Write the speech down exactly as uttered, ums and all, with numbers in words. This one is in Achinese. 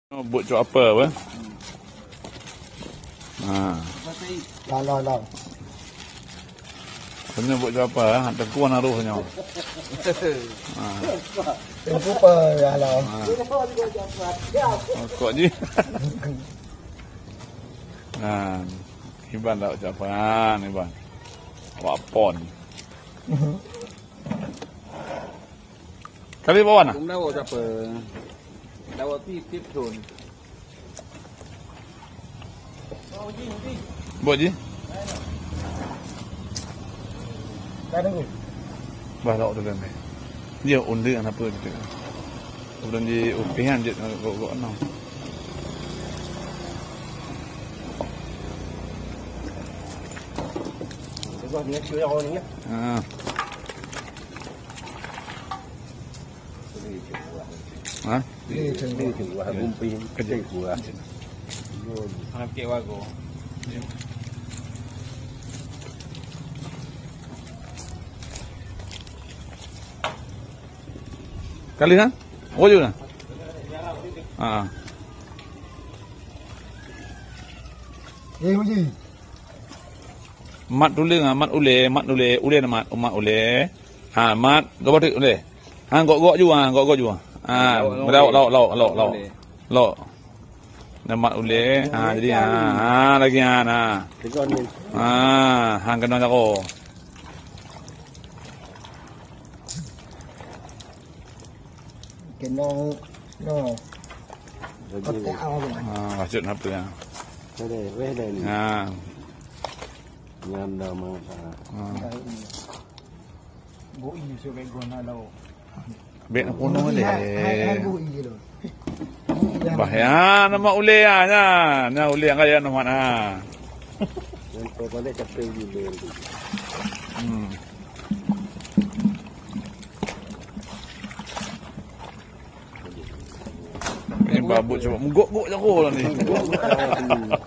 Buet cok apa, weh? Ha. Lah, lah, lah. Kena buet cok apa, ha? Tengku na roh nyoe. Ha. Tengku apa, ya lah. Ha. Oh, kok ji. Ha. Iban dak cok apa, ha, ni ban. Wapon. Kali bawah nah. Kum dawa siapa? Dawa ti tip thon. Buat ji? Dah tunggu. Bah, lok tu kan. Dia unde apa tu? Belum di upihan je gok-gok no. Lepas ni cuy orang ni. Ha. Ha? Kejap. Kali kan? Oh, jom lah. Ha. Eh, Uji. Mat tuléng, ha, mat ulée, mat ulée, ulée na mat, mat ulée. Ha, mat, gobak tu ulée. Ha, gok-gok ju, ha, gok-gok ju. Ha, lauk, lauk, lauk, lauk, lauk. Lauk. Na mat ulée, ha, jadi, ha, ha, lagi, ha, na. Ha, ha, kena jago. Kena, no. Kotak awak. Ha, maksud apa ya? Ada, weh dah ni. Ha. Nyam dah mak. Ha. Bui ni sebagai guna lauk. Bek nak penuh ni. Hai, hai, hai, bui je tu. Bah ya, nama ulée ya, nya. Nya ulée yang kaya nama na. Yang kau balik capek juga. Hmm. Ni babut cuba menggok-gok jago lah ni. Menggok-gok jago.